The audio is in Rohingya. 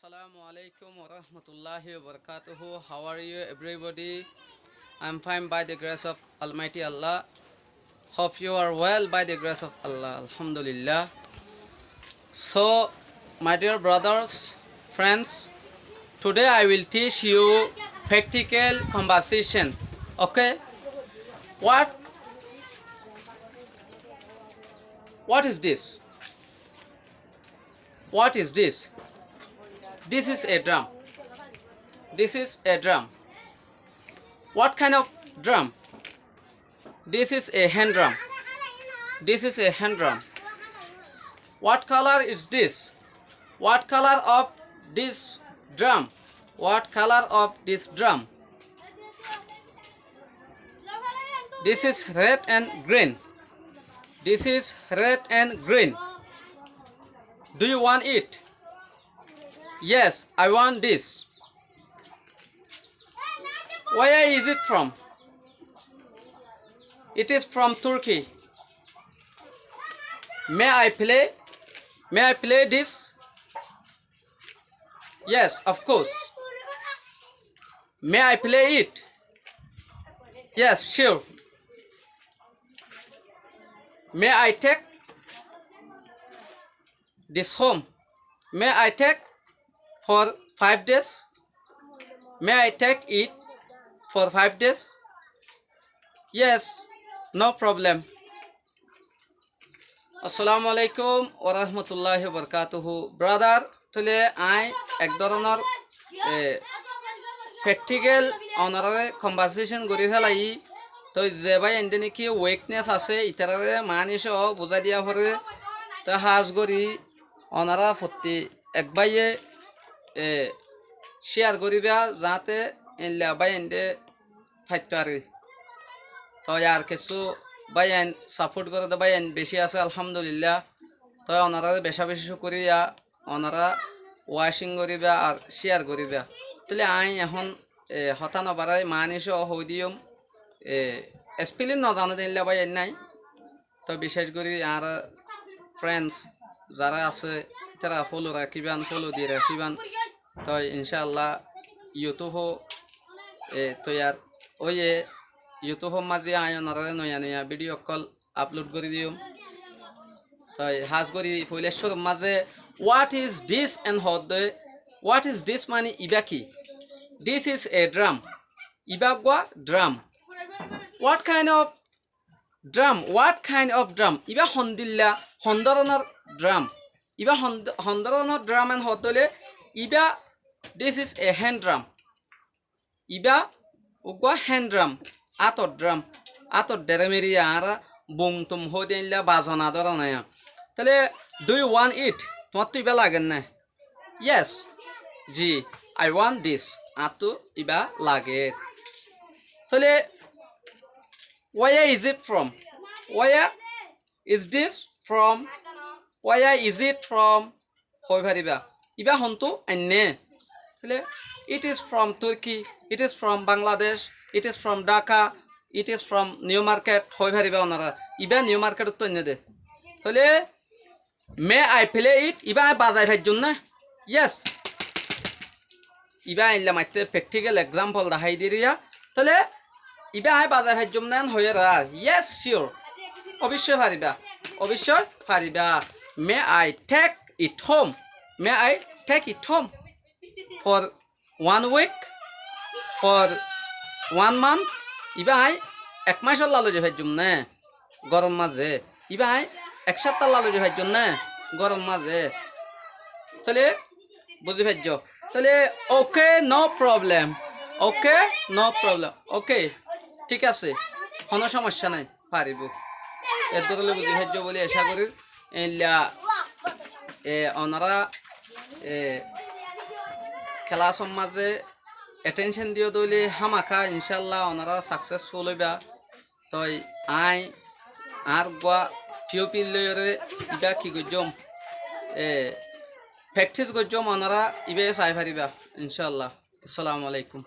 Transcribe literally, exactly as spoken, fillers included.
Assalamu alaikum wa rahmatullahi wa barakatuhu. How are you, everybody? I'm fine by the grace of Almighty Allah. Hope you are well by the grace of Allah. Alhamdulillah. So, my dear brothers, friends, today I will teach you practical conversation. Okay? What? What is this? What is this? This is a drum. This is a drum. What kind of drum? This is a hand drum. This is a hand drum. What color is this? What color of this drum? What color of this drum? This is red and green. This is red and green. Do you want it? Yes, I want this. Where is it from? It is from Turkey. May I play? May I play this? Yes, of course. May I play it? Yes, sure. May I take this home? May I take for five days? May I take it for five days? Yes, no problem. Assalamu alaikum wa rahmatullahi wa barakatuhu. Brother, tóile aññí ek dóronor, e, practical onoráre conversation gorí félaiyí. Toi ze báiyaindé néki weakness asé, itaráre maáni sóo buzái diya foré. Toi hás gorí onorá fottí ek báiye, e, share goríba, zaáñte eilla báiyaindé faittó fare. Toi ar kessú báiyain support goré dé báiyain bicí asé, alhamdulillah. Toi onoráre becá-becí cúkuriya, onorá watching goríba ar share goríba. Tóile aññí ehón, e, hotá no barái, maáni sóo hoói diyum, e, spelling no zane dé eilla báiyain nái. Toi bicéc gorí añára friends zará asé, ítara follow rakíban, follow di rakíban. Toi incáallah YouTube, e, toiyar óiye, YouTube or mazé aññí onoráre noiya noiya video ókkol upload gorí diyum. Toi hás gorí foila cúrur mazé, what is this en hoódde, what is this mani ibá ki? This is a drum. Ibá uggúa drum. What kind of drum, what kind of drum? Ibá hondilla, hon dóronor drum? Ibá hon, hon dóronor drum en hoódde óile, ibá, this is a hand drum. Ibá uggúa hand drum, átor drum, átor dheremeri añára bum tum hoói dé eilla bazona dóron aññí. Tóile, do you want it? Tuáñttu ibá lager né? Yes, ji, I want this. Añáttu ibá lager. Tóile, where is it from? Where is this from? Where is it from? Hoói faribá. Ibá hontú ainné? Tóile, it is from Turkey, it is from Bangladesh, it is from Dhaka, it is from New Market, hoói faribá onorá. Ibá New Market ottu ainné dé. Tóile, may I play it? Ibá aññí bazai faijjum né? Yes. Ibá aññí eilla maitté practical example dahái diriya. Tóile ibá aññí bazai faijjum né en hoiyé rá. Yes, sure. Oboiccói faribá. Oboiccói faribá. May I take it home? May I take it home? For one week, for one month, ibá aññí ek mácolla loizai faijjum né góror mazé? Ibá aññí ek sáptalla loizai faijjum né góror mazé? Tóile buzí faijjó. Tóile, okay, no problem. Okay, no problem. Okay, thík asé, honó cómoiccá nái. Faribó. Eddúr óile buzí faijjó bóli acá gorír. Eilla, e, onorá, e, class or mazé attention diyó dé óile hámaka incáallah onorá successful óiba. Toi aññí añár uggúa pupil loiyóre ibá ki goijjóm, e, practice goijjóm, onorá ibá sai faribá incáallah. Assalamu alaikum.